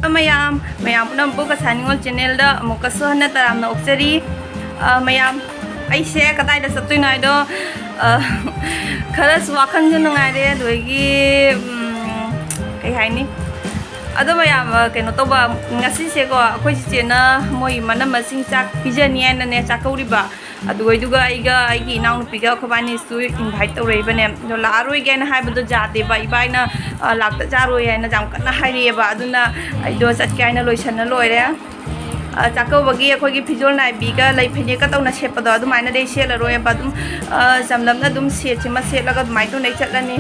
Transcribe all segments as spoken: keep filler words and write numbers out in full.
ꯃꯌꯥꯝ, ꯃꯌꯥꯝ ꯄꯨꯝꯅꯃꯛꯄꯨ ꯀꯁꯥꯔ ꯅꯤꯉꯣꯜ ꯆꯦꯅꯦꯜꯗ ꯑꯃꯨꯛꯀꯁꯨ ꯍꯟꯅ ꯇꯔꯥꯝꯅ ꯑꯣꯛꯆꯔꯤ꯫ ꯑ, ꯃꯌꯥꯝ, ꯑꯩꯁꯦ ꯀꯗꯥꯏꯗ ꯆꯠꯇꯣꯏꯅꯣ ꯍꯥꯏꯗꯣ, ꯑ, ꯈꯔꯁꯨ ꯋꯥꯈꯜꯁꯨ ꯅꯨꯡꯉꯥꯏꯔꯦ, ꯑꯗꯨꯗꯒꯤ, ꯎꯝ, ꯀꯩ ꯍꯥꯏꯅꯤ? ꯑꯗꯣ ꯃꯌꯥꯝ, ꯑ, ꯀꯩꯅꯣ ꯇꯧꯕ, ꯉꯁꯤꯁꯦꯀꯣ, ꯑꯩꯈꯣꯏ ꯆꯤꯆꯦꯅ ꯃꯣꯏ ꯃꯅꯝꯃꯁꯤꯡ ꯆꯥꯛ ꯄꯤꯖꯅꯤ ꯍꯥꯏꯅꯅꯦ ꯆꯥꯛꯀꯧꯔꯤꯕ꯫ ꯑꯗꯨꯒ ꯑꯩꯒ ꯑꯩꯒꯤ ꯏꯅꯥꯎꯅꯨꯄꯤꯒ ꯑꯩꯈꯣꯏꯕꯥꯅꯤꯁꯨ invite ꯇꯧꯔꯛꯏꯕꯅꯦ꯫ ꯑꯗꯣ ꯂꯥꯛꯑꯔꯣꯏꯒꯦꯅ ꯍꯥꯏꯕꯗꯣ ꯌꯥꯗꯦꯕ, ꯏꯕꯥꯏꯅ, ꯑ, ꯂꯥꯛꯇ ꯆꯥꯔꯣꯏ ꯍꯥꯏꯅ ꯌꯥꯝ ꯀꯟꯅ ꯍꯥꯏꯔꯛꯑꯦꯕ꯫ ꯑꯗꯨꯅ ꯑꯩꯗꯣ ꯆꯠꯀꯦ ꯍꯥꯏꯅ ꯂꯣꯏꯁꯟꯅ ꯂꯣꯏꯔꯦ꯫ ꯑ, ꯆꯥꯛꯀꯧꯕꯒꯤ ꯑꯩꯈꯣꯏꯒꯤ ꯐꯤꯖꯣꯜ ꯅꯥꯏꯕꯤꯒ ꯂꯩ ꯐꯅꯦꯛꯀ ꯇꯧꯅ ꯁꯦꯠꯄꯗꯣ ꯑꯗꯨꯃꯥꯏꯅꯗꯤ ꯑꯩ ꯁꯦꯠꯂꯔꯣꯏꯕ꯫ ꯑꯗꯨꯝ, ꯑ, ꯆꯝꯂꯞꯅ ꯑꯗꯨꯝ ꯁꯦꯠꯁꯤꯃ ꯁꯦꯠꯂꯒ ꯑꯗꯨꯃꯥꯏꯅ ꯇꯧꯅ ꯑꯩ ꯆꯠꯂꯅꯤ꯫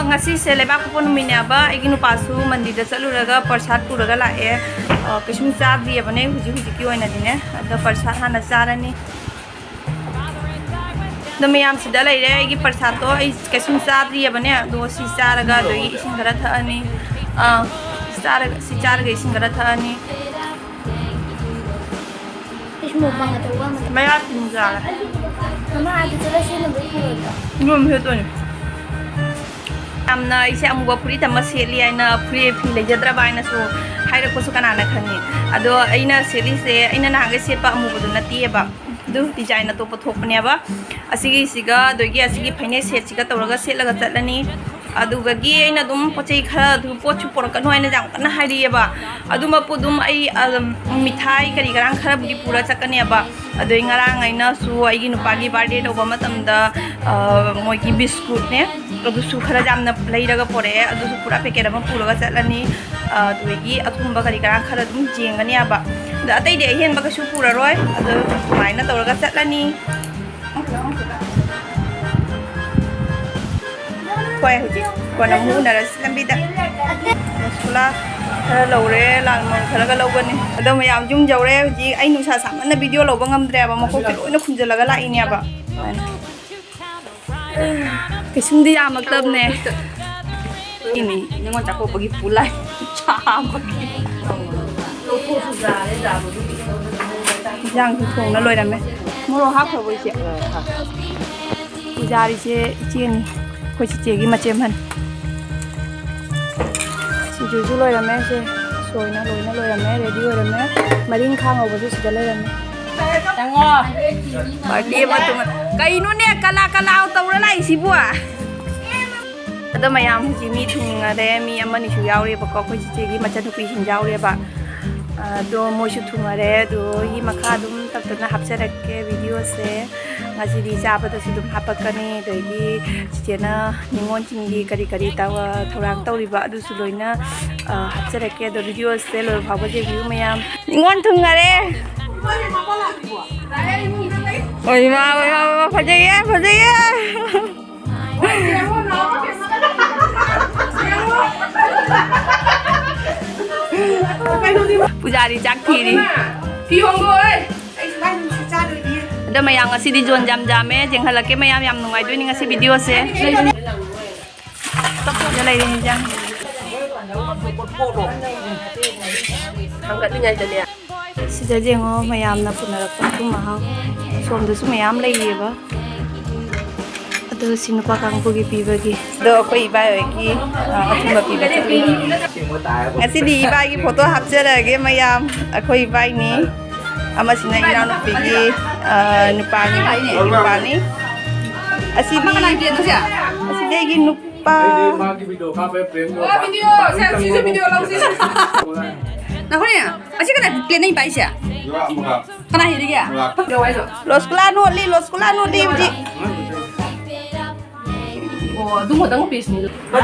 ꯉꯁꯤꯁꯦ ꯂꯩꯕꯥꯛꯄꯣꯛꯄ ꯅꯨꯃꯤꯠꯅꯦꯕ꯫ ꯑꯩꯒꯤ ꯅꯨꯄꯥꯁꯨ ꯃꯟꯗꯤꯔꯗ ꯆꯠꯂꯨꯔꯒ ꯄ꯭ꯔꯁꯥꯗ ꯄꯨꯔꯒ ꯂꯥꯛꯑꯦ꯫ ꯑ, ꯀꯩꯁꯨꯝ ꯆꯥꯗ꯭ꯔꯤꯑꯕꯅꯦ ꯍꯧꯖꯤꯛ ꯍꯧꯖꯤꯛꯀꯤ ꯑꯣꯏꯅꯗꯤꯅꯦ꯫ ꯑꯗꯣ ꯄ꯭ꯔꯁꯥꯗ ꯍꯥꯟꯅ ꯆꯥꯔꯅꯤ꯫ ꯑꯗꯣ ꯃꯌꯥꯝ ꯁꯤꯗ ꯂꯩꯔꯦ ꯑꯩꯒꯤ ꯄ꯭ꯔꯁꯥꯗꯇꯣ꯫ ꯑꯩ ꯀꯩꯁꯨꯝ ꯆꯥꯗ꯭ꯔꯤꯑꯕꯅꯦ꯫ ꯑꯗꯣ ꯁꯤ ꯆꯥꯔꯒ ꯑꯗꯒꯤ ꯏꯁꯤꯡ ꯈꯔ ꯊꯛꯑꯅꯤ꯫ ꯑꯥ, ꯁꯤ ꯆꯥꯔꯒ, ꯁꯤ ꯆꯥꯔꯒ ꯏꯁꯤꯡ ꯈꯔ ꯊꯛꯑꯅꯤ꯫ ꯏꯁ, ꯃꯨꯛꯕꯥꯡ ꯑꯆꯧꯕ ꯑꯃ꯫ ꯃꯌꯥ ꯇꯤꯟꯖꯥꯔꯦ꯫ ꯃꯃꯥ, ꯑꯗꯨ ꯆꯠꯂ ꯁꯤ ꯅꯨꯃꯤꯠ ꯄꯨꯔꯣꯏꯗ꯭ꯔꯣ? ꯏꯔꯣꯟꯕ ꯁꯦꯠꯇꯣꯏꯅꯦ꯫ ꯌꯥꯝꯅ ꯑꯩꯁꯦ ꯑꯃꯨꯕ ꯐꯨꯔꯤꯠ ꯑꯃ ꯁꯦꯠꯂꯤ ꯍꯥꯏꯅ ꯐꯨꯔꯤꯠ ꯐꯤ ꯂꯩꯖꯗ꯭ꯔꯕ ꯍꯥꯏꯅꯁꯨ ꯍꯥꯏꯔꯛꯄꯁꯨ ꯀꯅꯥꯅ ꯈꯪꯉꯤ꯫ ꯑꯗꯣ ꯑꯩꯅ ꯁꯦꯠꯂꯤꯁꯦ ꯑꯩꯅ ꯅꯍꯥꯟꯒꯩ ꯁꯦꯠꯄ ꯑꯃꯨꯕꯗꯨ ꯅꯠꯇꯦꯕ꯫ ꯑꯗꯨ design ꯑꯇꯣꯞꯄ ꯊꯣꯛꯄꯅꯦꯕ꯫ ꯑꯁꯤꯒꯤꯁꯤꯒ ꯑꯗꯒꯤ ꯑꯁꯤꯒꯤ ꯐꯅꯦꯛ setꯁꯤꯒ ꯇꯧꯔꯒ ꯁꯦꯠꯂꯒ ꯆꯠꯂꯅꯤ꯫ ꯑꯗꯨꯗꯒꯤ ꯑꯩꯅ ꯑꯗꯨꯝ ꯄꯣꯠ ꯆꯩ ꯈꯔ ꯑꯗꯨ ꯄꯣꯠꯁꯨ ꯄꯨꯔꯛꯀꯅꯨ ꯍꯥꯏꯅ ꯌꯥꯝ ꯀꯟꯅ ꯍꯥꯏꯔꯛꯑꯦꯕ꯫ ꯑꯗꯨꯃꯛꯄꯨ ꯑꯗꯨꯝ ꯑꯩ, ꯑꯗꯨꯝ, ꯃꯤꯊꯥꯏ ꯀꯔꯤ ꯀꯔꯥꯡ ꯈꯔꯕꯨꯗꯤ ꯄꯨꯔ ꯆꯠꯀꯅꯦꯕ꯫ ꯑꯗꯩ ꯉꯔꯥꯡ ꯑꯩꯅꯁꯨ ꯑꯩꯒꯤ ꯅꯨꯄꯥꯒꯤ birthday ꯇꯧꯕ ꯃꯇꯝꯗ, ꯑ, ꯃꯣꯏꯒꯤ biscuitꯅꯦ, ꯑꯗꯨꯁꯨ ꯈꯔ ꯌꯥꯝꯅ ꯂꯩꯔꯒ ꯄꯣꯔꯛꯑꯦ꯫ ꯑꯗꯨꯁꯨ ꯄꯨꯔꯥ packet ꯑꯃ ꯄꯨꯔꯒ ꯆꯠꯂꯅꯤ꯫ ꯑ, ꯑꯗꯨꯗꯒꯤ ꯑꯊꯨꯝꯕ ꯀꯔꯤ ꯀꯔꯥꯡ ꯈꯔ ꯑꯗꯨꯝ ꯌꯦꯡꯒꯅꯦꯕ꯫ ꯑꯗ ꯑꯇꯩꯗꯤ ꯑꯍꯦꯟꯕ ꯀꯩꯁꯨ ꯄꯨꯔꯔꯣꯏ꯫ ꯑꯗꯣ ꯑꯗꯨꯃꯥꯏꯅ ꯇꯧꯔꯒ ꯆꯠꯂꯅꯤ꯫ ꯍꯣꯏ, ꯍꯧꯖꯤꯛ ꯀꯣꯟꯅ ꯑꯃꯨꯛ ꯎꯅꯔꯁꯤ ꯂꯝꯕꯤꯗ꯫ ꯃꯁꯥꯂꯥ ꯈꯔ ꯂꯧꯔꯦ, ꯂꯥꯜ ꯃꯣꯍꯣꯟ ꯈꯔꯒ ꯂꯧꯒꯅꯤ꯫ ꯑꯗꯣ ꯃꯌꯥꯝ ꯌꯨꯝ ꯌꯧꯔꯦ꯫ ꯍꯧꯖꯤꯛ ꯑꯩ ꯅꯨꯡꯁꯥ ꯁꯥꯃꯟꯅ video ꯂꯧꯕ ꯉꯝꯗ꯭ꯔꯦꯕ, ꯃꯀꯣꯛꯁꯦ ꯂꯣꯏꯅ ꯈꯨꯝꯖꯤꯜꯂꯒ ꯂꯥꯛꯏꯅꯦꯕ꯫ ꯀꯩꯁꯨꯝꯗꯤ ꯌꯥꯝꯃꯛꯇꯕꯅꯦ꯫ ꯏꯅꯤ, ꯅꯤꯉꯣꯜ ꯆꯥꯛꯀꯧꯕꯒꯤ ꯄꯨꯂꯥꯏ ꯆꯥꯕꯒꯤ꯫ ꯏꯟꯖꯥꯡꯁꯨ ꯊꯣꯡꯅ ꯂꯣꯏꯔꯝꯃꯦ꯫ ꯃꯣꯔꯣꯛ ꯍꯥꯞꯈ꯭ꯔꯕꯣ, ꯏꯆꯦ? ꯄꯨꯖꯥꯔꯤꯁꯦ ꯏꯆꯦꯅꯤ, ꯑꯩꯈꯣꯏ ꯆꯤꯆꯦꯒꯤ ꯃꯆꯦ ꯑꯍꯟ꯫ ꯁꯤꯡꯖꯨꯁꯨ ꯂꯣꯏꯔꯝꯃꯦ꯫ ꯁꯦ, ꯂꯣꯏꯅ ꯂꯣꯏꯅ ꯂꯣꯏꯔꯝꯃꯦ, ꯔꯦꯗꯤ ꯑꯣꯏꯔꯝꯃꯦ꯫ ꯃꯔꯤꯡꯈꯥ ꯉꯧꯕꯁꯨ ꯁꯤꯗ ꯂꯩꯔꯝꯃꯦ꯫ ꯆꯪꯉꯣ꯫ ꯄꯥꯔꯇꯤ ꯑꯃ ꯇꯣꯉꯥꯟ-, ꯀꯩꯅꯣꯅꯦ, ꯀꯂꯥ ꯀꯂꯥ ꯇꯧꯔ ꯂꯥꯛꯏꯁꯤꯕꯨ? ꯑꯗꯣ ꯃꯌꯥꯝ ꯍꯧꯖꯤꯛ ꯃꯤ ꯊꯨꯡꯉꯔꯦ, ꯃꯤ ꯑꯃꯅꯤꯁꯨ ꯌꯥꯎꯔꯦꯕꯀꯣ, ꯑꯩꯈꯣꯏ ꯆꯤꯆꯦꯒꯤ ꯃꯆꯟꯅꯨꯄꯤꯁꯤꯡ ꯌꯥꯎꯔꯦꯕ꯫ ꯑꯗꯣ ꯃꯣꯏꯁꯨ ꯊꯨꯡꯉꯔꯦ꯫ ꯑꯗꯣ ꯑꯩ ꯃꯈꯥ ꯑꯗꯨꯝ ꯇꯞ ꯇꯞꯅ ꯍꯥꯞꯆꯔꯛꯀꯦ ꯚꯤꯗꯤꯑꯣꯁꯦ꯫ ꯉꯁꯤꯗꯤ ꯆꯥꯕꯗꯁꯨ ꯑꯗꯨꯝ ꯍꯥꯞꯄꯛꯀꯅꯤ, ꯑꯗꯒꯤ ꯆꯤꯆꯦꯅ ꯅꯤꯉꯣꯜꯁꯤꯡꯒꯤ ꯀꯔꯤ ꯀꯔꯤ ꯇꯧ-, ꯊꯧꯔꯥꯡ ꯇꯧꯔꯤꯕ ꯑꯗꯨꯁꯨ ꯂꯣꯏꯅ, ꯑ, ꯍꯥꯞꯆꯔꯛꯀꯦ꯫ ꯑꯗꯣ ꯚꯤꯗꯤꯑꯣꯁꯦ ꯂꯣꯏꯕ ꯐꯥꯎꯕ ꯌꯦꯡꯕꯤꯌꯨ ꯃꯌꯥꯝ꯫ ꯅꯤꯉꯣꯜ ꯊꯨꯡꯉꯔꯦ꯫ ꯑꯣꯏꯃꯥ, ꯑꯣꯏꯃꯥ, ꯑꯣꯏꯃꯥ, ꯐꯖꯩꯌꯦ, ꯐꯖꯩꯌꯦ꯫ ꯄꯨꯖꯥꯔꯤ ꯆꯥꯛ ꯊꯤꯔꯤ꯫ ꯐꯤ ꯍꯣꯡꯗꯣꯛꯑꯣ꯫ ꯑꯗꯣ ꯃꯌꯥꯝ ꯉꯁꯤꯗꯤ ꯖꯣꯟ ꯌꯥꯝ ꯌꯥꯝꯃꯦ꯫ ꯌꯦꯡꯍꯜꯂꯛꯀꯦ ꯃꯌꯥꯝ, ꯌꯥꯝ ꯅꯨꯡꯉꯥꯏꯗꯣꯏꯅꯤ ꯉꯁꯤ ꯚꯤꯗꯤꯑꯣꯁꯦ꯫ ꯁꯤꯗ ꯂꯩꯔꯦ ꯏꯟꯖꯥꯡ꯫ ꯊꯥꯡꯒꯠꯂꯤꯉꯩꯗꯅꯦ꯫ ꯁꯤꯗ ꯌꯦꯡꯉꯣ, ꯃꯌꯥꯝꯅ ꯄꯨꯅꯔꯛꯄ ꯑꯊꯨꯝ ꯑꯍꯥꯎ꯫ ꯁꯣꯝꯗꯁꯨ ꯃꯌꯥꯝ ꯂꯩꯔꯤꯑꯕ꯫ ꯑꯗꯨ ꯁꯤ ꯅꯨꯄꯥ ꯀꯥꯡꯕꯨꯒꯤ ꯄꯤꯕꯒꯤ꯫ ꯑꯗꯣ ꯑꯩꯈꯣꯏ ꯏꯕꯥꯏ ꯍꯣꯏꯒꯤ, ꯑ, ꯑꯊꯨꯝꯕ ꯄꯤꯕ ꯆꯠꯂꯤ꯫ ꯉꯁꯤꯗꯤ ꯏꯕꯥꯏꯒꯤ ꯐꯣꯇꯣ ꯍꯥꯞꯆꯔꯛꯑꯒꯦ ꯃꯌꯥꯝ꯫ ꯑꯩꯈꯣꯏ ꯏꯕꯥꯏꯅꯤ꯫ ꯑꯃꯁꯤꯅ ꯏꯅꯥꯎꯅꯨꯄꯤꯒꯤ, ꯑ, ꯅꯨꯄꯥꯅꯤ, ꯅꯨꯄꯥꯅꯤ꯫ ꯑꯁꯤꯗꯤ, ꯑꯁꯤꯗꯤ ꯑꯩꯒꯤ ꯅꯨꯄꯥ꯫ ꯅꯈꯣꯏꯅꯦ, ꯑꯁꯤ ꯀꯅꯥ ꯄ꯭ꯂꯦꯠꯅ ꯄꯥꯏꯁꯦ? ꯀꯅꯥ ꯍꯦꯜꯂꯤꯒꯦ? ꯂꯣꯁꯀꯨꯂꯥ ꯅꯣꯠꯂꯤ, ꯂꯣꯁꯀꯨꯂꯥ ꯅꯣꯠꯂꯤ ꯍꯧꯖꯤꯛ꯫ ꯑꯣ, ꯑꯗꯨ ꯈꯛꯇꯪ ꯄꯤꯁꯅꯤ꯫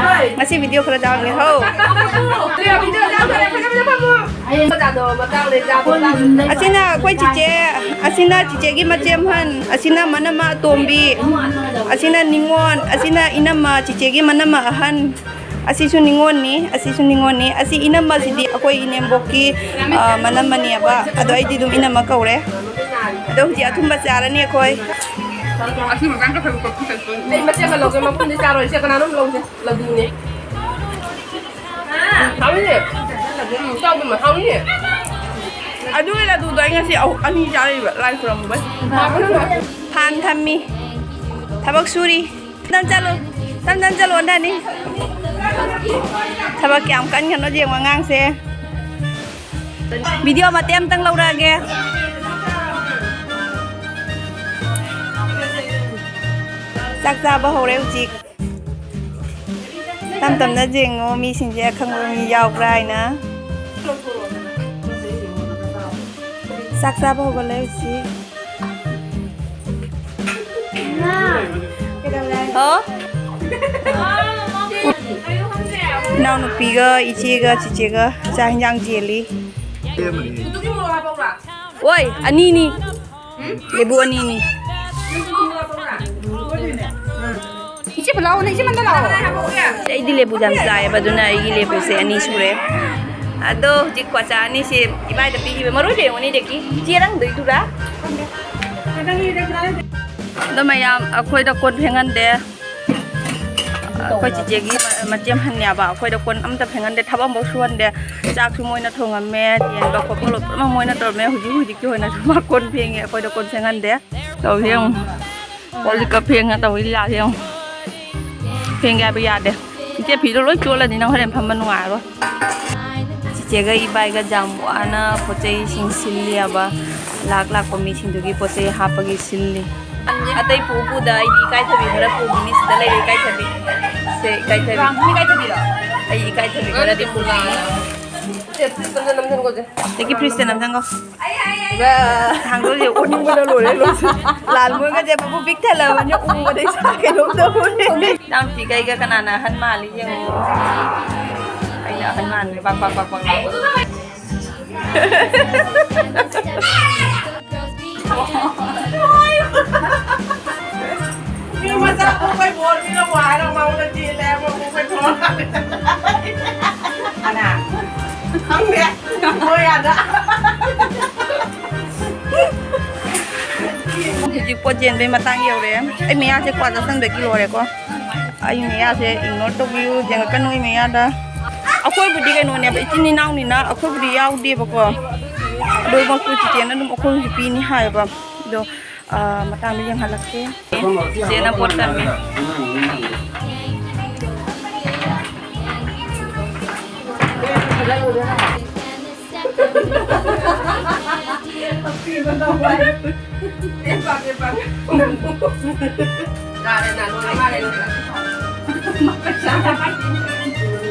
ꯉꯁꯤ ꯚꯤꯗꯤꯑꯣ ꯈꯔ ꯌꯥꯎꯔꯝꯒꯦ, ꯍꯧ꯫ ꯑꯁꯤꯅ ꯑꯩꯈꯣꯏ ꯆꯤꯆꯦ, ꯑꯁꯤꯅ ꯆꯤꯆꯦꯒꯤ ꯃꯆꯦ ꯑꯍꯟ, ꯑꯁꯤꯅ ꯃꯅꯝꯃ ꯑꯇꯣꯝꯕꯤ, ꯑꯁꯤꯅ ꯅꯤꯉꯣꯜ, ꯑꯁꯤꯅ ꯏꯅꯝꯃ ꯆꯤꯆꯦꯒꯤ ꯃꯅꯝꯃ ꯑꯍꯟ, ꯑꯁꯤꯁꯨ ꯅꯤꯉꯣꯜꯅꯤ, ꯑꯁꯤꯁꯨ ꯅꯤꯉꯣꯜꯅꯤ꯫ ꯑꯁꯤ ꯏꯅꯝꯃꯁꯤꯗꯤ ꯑꯩꯈꯣꯏ ꯏꯅꯦꯝꯕꯣꯛꯀꯤ, ꯑ, ꯃꯅꯝꯃꯅꯦꯕ꯫ ꯑꯗꯣ ꯑꯩꯗꯤ ꯑꯗꯨꯝ ꯏꯅꯝꯃ ꯀꯧꯔꯦ꯫ ꯑꯗꯣ ꯍꯧꯖꯤꯛ ꯑꯊꯨꯝꯕ ꯆꯥꯔꯅꯤ ꯑꯩꯈꯣꯏ꯫ ꯑꯩ ꯃꯆꯦꯠ ꯑꯃ ꯂꯧꯒꯦ, ꯃꯄꯨꯝꯗꯤ ꯆꯥꯔꯣꯏ꯫ ꯁꯦ, ꯀꯅꯥꯅꯣꯝ ꯂꯧꯁꯦ꯫ ꯂꯗꯨꯅꯦ꯫ ꯎꯝ, ꯍꯥꯎꯅꯤꯅꯦ꯫ ꯎꯝ, ꯆꯥꯎꯕ ꯑꯃ ꯍꯥꯎꯅꯤꯅꯦ꯫ ꯑꯗꯨꯒꯤ ꯂꯗꯨꯗꯣ ꯑꯩ ꯉꯁꯤ ꯑꯍꯨ-, ꯑꯅꯤ ꯆꯥꯔꯤꯕ, ꯂꯥꯏ ꯈꯨꯔꯨꯝꯕꯩ꯫ ꯍꯥꯎꯕꯅꯦ꯫ ꯐꯥꯟ ꯊꯝꯃꯤ꯫ ꯊꯕꯛ ꯁꯨꯔꯤ꯫ ꯇꯝ ꯆꯠꯂꯨ꯫ ꯇꯝ ꯇꯝ ꯆꯠꯂꯨ, ꯑꯣꯟꯊꯅꯤ꯫ ꯊꯕꯛ ꯀꯌꯥꯝ ꯀꯟꯈ꯭ꯔꯅꯣ ꯌꯦꯡꯉꯣ ꯑꯉꯥꯡꯁꯦ꯫ ꯚꯤꯗꯤꯑꯣ ꯃꯇꯦꯛ ꯑꯃꯇꯪ ꯂꯧꯔꯛꯑꯒꯦ꯫ ꯆꯥꯛ ꯆꯥꯕ ꯍꯧꯔꯦ ꯍꯧꯖꯤꯛ꯫ ꯇꯞ ꯇꯞꯅ ꯌꯦꯡꯉꯣ, ꯃꯤꯁꯤꯡꯁꯦ ꯑꯈꯪꯕ ꯃꯤ ꯌꯥꯎꯕ꯭ꯔꯥ ꯍꯥꯏꯅ꯫ ꯆꯥꯛ ꯆꯥꯕ ꯍꯧꯒꯠꯂꯦ ꯍꯧꯖꯤꯛ꯫ ꯍꯥꯎ? ꯏꯅꯥꯎꯅꯨꯄꯤꯒ ꯏꯆꯦꯒ ꯆꯤꯆꯦꯒ ꯆꯥꯛ ꯍꯤꯟꯖꯥꯡ ꯆꯦꯜꯂꯤ꯫ ꯑꯣꯏ, ꯑꯅꯤꯅꯤ꯫ ꯂꯦꯕꯨ ꯑꯅꯤꯅꯤ꯫ ꯏꯆꯦ ꯂꯥꯛꯑꯣꯅꯦ, ꯏꯆꯦ ꯃꯟꯗ ꯂꯥꯛꯑꯣ꯫ ꯑꯩꯗꯤ ꯂꯦꯕꯨ ꯌꯥꯝ ꯆꯥꯏꯌꯦꯕ, ꯑꯗꯨꯅ ꯑꯩꯒꯤ ꯂꯦꯕꯨꯁꯦ ꯑꯅꯤ ꯁꯨꯔꯦ꯫ ꯑꯗꯣ ꯍꯧꯖꯤꯛ ꯀ꯭ꯋꯥꯆꯥ ꯑꯅꯤꯁꯦ ꯏꯕꯥꯏꯗ ꯄꯤꯈꯤꯕ꯫ ꯃꯔꯣꯏ ꯂꯩꯔꯝꯒꯅꯤ ꯗꯦꯀꯤ꯫ ꯆꯦꯔꯪꯗꯣꯏꯗꯨꯔꯥ? ꯑꯗꯣ ꯃꯌꯥꯝ ꯑꯩꯈꯣꯏꯗ ꯀꯣꯟ ꯐꯦꯡꯍꯟꯗꯦ꯫ ꯑꯩꯈꯣꯏ ꯆꯤꯆꯦꯒꯤ ꯃ-, ꯃꯆꯦꯝ ꯍꯟꯅꯦꯕ꯫ ꯑꯩꯈꯣꯏꯗ ꯀꯣꯟ ꯑꯝꯇ ꯐꯦꯡꯍꯟꯗꯦ, ꯊꯕꯛ ꯑꯃꯐꯥꯎ ꯁꯨꯍꯟꯗꯦ꯫ ꯆꯥꯛꯁꯨ ꯃꯣꯏꯅ ꯊꯣꯡꯉꯝꯃꯦ, ꯌꯦꯟꯕ ꯈꯣꯠꯄ ꯂꯣꯏ ꯄꯨꯝꯅꯃꯛ ꯃꯣꯏꯅ ꯇꯧꯔꯝꯃꯦ꯫ ꯍꯧꯖꯤꯛ ꯍꯧꯖꯤꯛꯀꯤ ꯑꯣꯏꯅꯁꯨ ꯃꯥ ꯀꯣꯟ ꯐꯦꯡꯉꯦ, ꯑꯩꯈꯣꯏꯗ ꯀꯣꯟ ꯐꯦꯡꯍꯟꯗꯦ꯫ ꯇꯧꯔꯤ ꯌꯦꯡꯉꯨ꯫ ꯀꯣꯜ ꯂꯤꯛꯀ ꯐꯦꯡꯉ ꯇꯧꯔꯤ ꯂꯤꯂꯥꯁꯦ ꯌꯦꯡꯉꯨ꯫ ꯐꯦꯡꯒꯦ ꯍꯥꯏꯕ ꯌꯥꯗꯦ꯫ ꯏꯆꯦ, ꯐꯤꯗꯣ ꯂꯣꯏ ꯆꯣꯠꯂꯅꯤ, ꯅꯪ ꯍꯣꯔꯦꯟ ꯐꯝꯕ ꯅꯨꯡꯉꯥꯏꯔꯣꯏ꯫ ꯆꯤꯆꯦꯒ ꯏꯕꯥꯏꯒ ꯌꯥꯝ ꯋꯥꯅ ꯄꯣꯠ ꯆꯩꯁꯤꯡ ꯁꯤꯜꯂꯤꯑꯕ꯫ ꯂꯥꯛ ꯂꯥꯛꯄ ꯃꯤꯁꯤꯡꯗꯨꯒꯤ ꯄꯣꯠ ꯆꯩ ꯍꯥꯞꯄꯒꯤ ꯁꯤꯜꯂꯤ꯫ ꯑꯇꯩ ꯄꯨ ꯄꯨꯗ ꯑꯩꯗꯤ ꯏꯀꯥꯏꯊꯕꯤ ꯈꯔ ꯄꯨꯈꯤꯅꯤ꯫ ꯁꯤꯗ ꯂꯩꯔꯦ ꯏꯀꯥꯏꯊꯕꯤ꯫ ꯁꯦ ꯏꯀꯥꯏꯊꯕꯤ꯫ ꯏꯀꯥꯏꯊꯕꯤꯔꯣ? ꯑꯩ ꯏꯀꯥꯏꯊꯕꯤ ꯈꯔꯗꯤ ꯄꯨꯈꯤꯅꯤ꯫ ꯁꯦ, ꯐ꯭ꯔꯤꯖꯇ ꯑꯝꯇ ꯅꯝꯁꯤꯟꯒꯣꯁꯦ꯫ ꯑꯗꯒꯤ ꯐ꯭ꯔꯤꯖꯇ ꯅꯝꯁꯤꯟꯒꯣ꯫ ꯍꯥꯡꯗꯣꯛꯑꯁꯦ, ꯑꯣꯅꯤꯡꯕꯅ ꯂꯣꯏꯔꯦ, ꯂꯣꯏꯁꯦ꯫ ꯂꯥꯜ ꯃꯣꯏꯒꯁꯦ ꯃꯕꯨꯛ ꯄꯤꯛ ꯊꯜꯂꯕꯅꯤꯅ ꯎꯕꯗ ꯏꯁꯥ ꯀꯩꯅꯣꯝ ꯇꯧꯔꯦ꯫ ꯏꯅꯥꯎꯅꯨꯄꯤ ꯀꯩꯒ ꯀꯅꯥꯅ ꯑꯍꯟ ꯃꯥꯜꯂꯤ ꯌꯦꯡꯉꯣ꯫ ꯑꯩꯅ ꯑꯍꯟ ꯃꯥꯟꯕꯅꯦ, ꯄꯥꯛ ꯄꯥꯛ ꯄꯥꯛ ꯄꯥꯛ ꯂꯥꯎ꯫ ꯃꯤ ꯃꯆꯥ ꯄꯣꯛꯄꯩ ꯕꯣꯔ ꯄꯤꯔꯝꯃꯣ ꯍꯥꯏꯔ ꯃꯉꯣꯟꯗ ꯆꯦꯜꯂꯦ ꯍꯥꯏꯕ ꯄꯣꯛꯄꯩ ꯕꯣꯔ꯫ ꯀꯅꯥ? ꯈꯪꯗꯦ꯫ ꯃꯣꯏ ꯑꯥꯗ꯫ ꯍꯧꯖꯤꯛ ꯄꯣꯠ ꯆꯦꯟꯕꯩ ꯃꯇꯥꯡ ꯌꯧꯔꯦ꯫ ꯑꯩ ꯃꯌꯥꯁꯦ ꯀ꯭ꯋꯥ ꯆꯥꯁꯟꯕꯒꯤ ꯂꯣꯏꯔꯦꯀꯣ꯫ ꯑꯩ ꯃꯌꯥꯁꯦ ꯏꯒꯅꯣꯔ ꯇꯧꯕꯤꯌꯨ, ꯌꯦꯡꯉꯛꯀꯅꯨ ꯑꯩ ꯃꯌꯥꯗ꯫ ꯑꯩꯈꯣꯏꯕꯨꯗꯤ ꯀꯩꯅꯣꯅꯦꯕ, ꯏꯆꯤꯟ ꯏꯅꯥꯎꯅꯤꯅ ꯑꯩꯈꯣꯏꯕꯨꯗꯤ ꯌꯥꯎꯗꯦꯕꯀꯣ꯫ ꯑꯗꯣ ꯃꯄꯨ ꯆꯤꯆꯦꯅ ꯑꯗꯨꯝ ꯑꯩꯈꯣꯏ ꯍꯧꯖꯤꯛ ꯄꯤꯅꯤ ꯍꯥꯏꯌꯦꯕ꯫ ꯑꯗꯣ, ꯑꯥ, ꯃꯇꯥꯡꯗ ꯌꯦꯡꯍꯜꯂꯛꯀꯦ꯫ ꯆꯤꯆꯦꯅ ꯄꯣꯠ ꯇꯝꯃꯦ꯫ ꯌꯥꯔꯦ, ꯅꯥ, ꯂꯣꯏꯔꯦ, ꯃꯥ ꯂꯩꯔꯦ꯫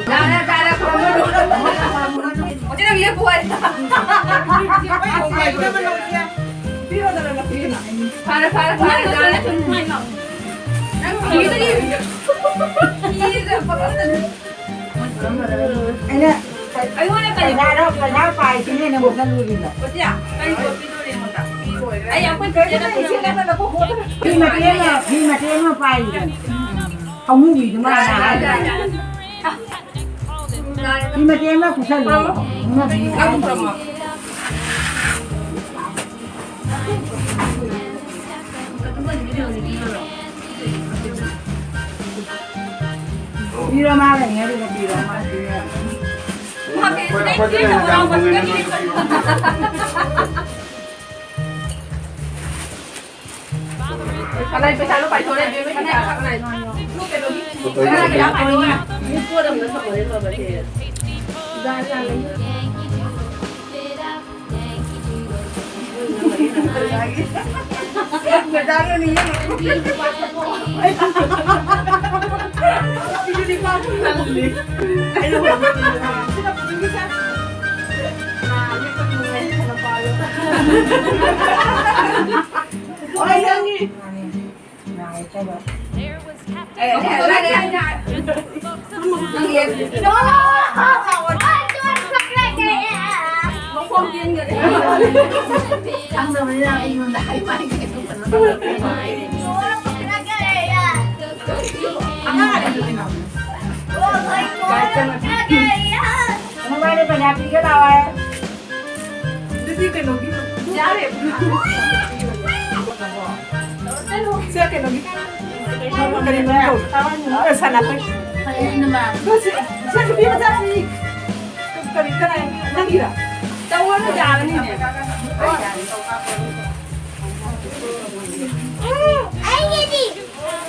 ꯌꯥꯔꯦ, ꯌꯥꯔꯦ, ꯈꯨꯔꯨꯝꯃꯅꯨ꯫ ꯍꯧꯖꯤꯛ ꯅꯪ ꯂꯦꯞꯄꯨ ꯍꯥꯏ꯫ ꯐꯔꯦ, ꯐꯔꯦ, ꯐꯔꯦ, ꯌꯥꯔꯦ꯫ ꯅꯪ ꯐꯤꯗꯨꯗꯤ, ꯐꯤꯗꯨꯗ ꯄꯛꯂꯛꯇꯅ꯫ ꯑꯩꯅ ꯑꯩꯉꯣꯟꯗ ꯀꯔꯤ? ꯄꯩꯁꯥꯗꯣ, ꯄꯩꯁꯥ ꯄꯥꯏꯁꯤꯅꯦ ꯅꯪ ꯆꯠꯂꯨꯔꯤꯕ꯫ ꯀꯣꯆꯤꯌꯥ, ꯀꯔꯤ ꯄꯣꯠ ꯄꯤꯗꯣꯔꯤ ꯑꯩꯉꯣꯟꯗ? ꯑꯩ ꯑꯩꯈꯣꯏ ꯆꯦꯆꯦꯅ ꯄꯤꯔꯝꯃꯦ꯫ ꯐꯤ ꯃꯇꯦꯛ ꯑꯃ, ꯐꯤ ꯃꯇꯦꯛ ꯑꯃ ꯄꯥꯏꯔꯤꯗꯅ꯫ ꯍꯧꯅꯨꯕꯤꯗꯨ ꯃꯥꯅ ꯍꯥꯏꯔꯤꯗꯅ꯫ ꯐꯤ ꯃꯇꯦꯛ ꯑꯃ ꯄꯨꯁꯜꯂꯣ꯫ ꯍꯧꯅꯕꯤ꯫ ꯄꯤꯔꯣ, ꯃꯥ ꯂꯩꯉꯩꯗꯨꯗ ꯄꯤꯔꯣ, ꯃꯥ ꯄꯤꯔꯣ꯫ ꯀꯅꯥꯏ ꯄꯩꯁꯥꯅꯣ ꯄꯥꯏꯊꯣꯔꯛꯏ? ꯀꯅꯥꯏ? ꯀꯅꯥꯏ? ꯀꯅꯥꯏ ꯄꯩꯁꯥ ꯄꯥꯏꯊꯣꯔꯛꯏ? ꯅꯃꯥꯏꯗ ꯄꯩꯁꯥ ꯄꯤꯒꯦ ꯂꯥꯛꯑꯣ ꯍꯥꯏ꯫ ꯑꯗꯨꯗꯤ ꯀꯩꯅꯣꯒꯤ ꯌꯥꯔꯦ꯫ ꯁꯦ ꯀꯩꯅꯣꯒꯤ ꯀꯔꯤ ꯃꯃꯤꯡ ꯀꯧꯏ? ꯁꯥꯟꯅꯕ꯫ ꯁꯦ, ꯁꯦ ꯅꯨꯄꯤ ꯃꯆꯥꯁꯤ ꯀꯔꯤ ꯀꯅꯥ ꯅꯪꯒꯤꯔ? ꯇꯧꯔꯅꯨ ꯌꯥꯔꯅꯤꯅꯦ꯫ ꯑꯩꯒꯤꯗꯤ꯫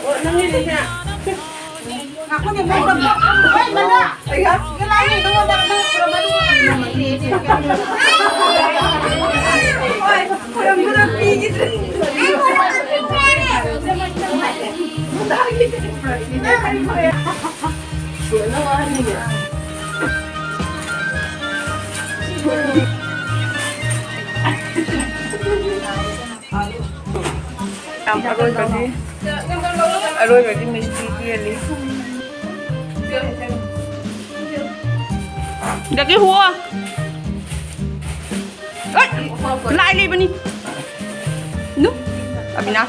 ꯑꯣ, ꯅꯪꯒꯤꯗꯤꯅꯦ꯫ ꯉꯥꯏꯈꯣꯅꯦ, ꯃꯣꯏ ꯇꯝꯕ꯫ ꯍꯣꯏ, ꯃꯅꯥ꯫ ꯑꯩꯒ? ꯁꯤꯗ ꯂꯥꯛꯑꯦ, ꯅꯉꯣꯟꯗ ꯅꯪ ꯄꯨꯔꯝꯕꯗꯨ꯫ ꯌꯥꯝ ꯑꯔꯣꯏꯕꯒꯤ, ꯑꯔꯣꯏꯕꯒꯤ ꯃꯤꯁꯇ꯭ꯔꯤ ꯀꯦꯜꯂꯤ꯫ ꯗꯒꯤ ꯍꯨꯑꯣ꯫ ꯑꯩ, ꯂꯥꯏ ꯂꯩꯕꯅꯤ꯫ ꯅꯨ, ꯑꯕꯤꯅꯥ꯫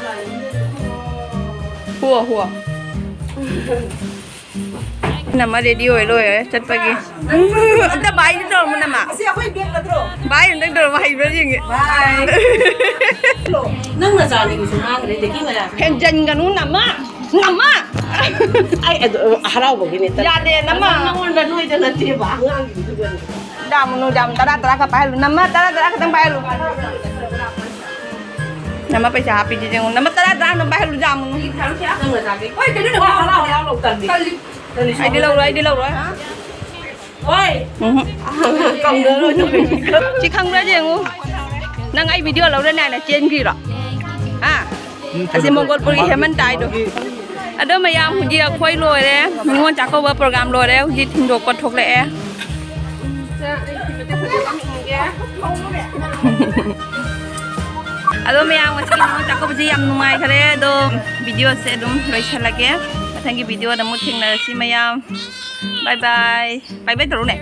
ꯍꯨꯑꯣ, ꯍꯨꯑꯣ꯫ ꯅꯃ ꯔꯦꯗꯤ ꯑꯣꯏ ꯂꯣꯏꯔꯦ ꯆꯠꯄꯒꯤ꯫ ꯑꯝꯇ ꯕꯥꯏꯗꯤ ꯇꯧꯔꯝꯃꯨ ꯅꯃ꯫ ꯑꯁꯤ ꯑꯩꯈꯣꯏ ꯕꯦꯒ ꯅꯠꯇ꯭ꯔꯣ? ꯕꯥꯏ ꯑꯝꯇꯪ ꯇꯧꯔꯝꯃꯨ, ꯍꯩꯕ꯭ꯔꯥ ꯌꯦꯡꯒꯦ꯫ ꯕꯥꯏ꯫ ꯅꯪ ꯅꯆꯥꯅꯤꯒꯤꯁꯨ ꯉꯥꯡꯈ꯭ꯔꯦ, ꯗꯦꯀꯤ ꯃꯌꯥꯝ꯫ ꯍꯦꯟꯖꯟꯒꯅꯨ ꯅꯃ꯫ ꯅꯃ꯫ ꯑꯩ ꯑꯗꯨ ꯍꯔꯥꯎꯕꯒꯤꯅꯦ꯫ ꯌꯥꯗꯦ ꯅꯃ꯫ ꯅꯉꯣꯟꯗ ꯅꯣꯏꯗ ꯅꯠꯇꯦꯕ, ꯑꯉꯥꯡꯒꯤꯗꯨꯗꯅꯦ꯫ ꯌꯥꯝꯅꯨ, ꯌꯥꯝ ꯇꯔꯥ ꯇꯔꯥ ꯈꯛ ꯄꯥꯏꯍꯜꯂꯨ꯫ ꯅꯃ ꯇꯔꯥ ꯇꯔꯥ ꯈꯛꯇꯪ ꯄꯥꯏꯍꯜꯂꯨ꯫ ꯅꯃ ꯄꯩꯁꯥ ꯍꯥꯞꯄꯤꯁꯤ ꯌꯦꯡꯉꯨ꯫ ꯅꯃ ꯇꯔꯥ ꯇꯔꯥ ꯈꯛꯇꯪ ꯄꯥꯏꯍꯜꯂꯨ, ꯌꯥꯝꯅꯨ꯫ ꯍꯣꯏ, ꯀꯩꯅꯣ ꯅꯃ ꯍꯔꯥꯎ ꯍꯔꯥꯎ ꯂꯧ ꯇꯜꯂꯤ꯫ ꯑꯩꯗꯤ ꯂꯧꯔꯣꯏ, ꯑꯩꯗꯤ ꯂꯧꯔꯣꯏ꯫ ꯍꯣꯏ꯫ ꯎꯝꯍꯨꯝ꯫ ꯀꯝꯗꯧꯔꯣꯏꯗꯧꯔꯤ꯫ ꯁꯤ ꯈꯪꯕ꯭ꯔꯥ ꯌꯦꯡꯉꯨ꯫ ꯅꯪ ꯑꯩ ꯚꯤꯗꯤꯑꯣ ꯂꯧꯔꯅꯤ ꯍꯥꯏꯅ ꯆꯦꯟꯈ꯭ꯔꯤꯔꯣ? ꯍꯥ? ꯑꯁꯤ ꯃꯣꯡꯒꯣꯜꯄꯨꯔꯒꯤ ꯍꯦꯃꯟ ꯇꯥꯏꯗꯣ꯫ ꯑꯗꯣ ꯃꯌꯥꯝ ꯍꯧꯖꯤꯛ ꯑꯩꯈꯣꯏ ꯂꯣꯏꯔꯦ꯫ ꯅꯤꯉꯣꯜ ꯆꯥꯛꯀꯧꯕ ꯄ꯭ꯔꯣꯒ꯭ꯔꯥꯝ ꯂꯣꯏꯔꯦ꯫ ꯍꯧꯖꯤꯛ ꯊꯤꯟꯗꯣꯛꯄ ꯊꯣꯛꯂꯛꯑꯦ꯫ ꯑꯗꯣ ꯃꯌꯥꯝ ꯉꯁꯤꯒꯤ ꯅꯤꯉꯣꯜ ꯆꯥꯛꯀꯧꯕꯁꯦ ꯌꯥꯝ ꯅꯨꯡꯉꯥꯏꯈꯔꯦ꯫ ꯑꯗꯣ ꯚꯤꯗꯤꯑꯣꯁꯦ ꯑꯗꯨꯝ ꯂꯣꯏꯁꯤꯜꯂꯒꯦ꯫ ꯃꯊꯪꯒꯤ ꯚꯤꯗꯤꯑꯣꯗ ꯑꯃꯨꯛ ꯊꯦꯡꯅꯔꯁꯤ ꯃꯌꯥꯝ꯫ ꯕꯥꯏ ꯕꯥꯏ꯫ ꯕꯥꯏ ꯕꯥꯏ ꯇꯧꯔꯨꯅꯦ꯫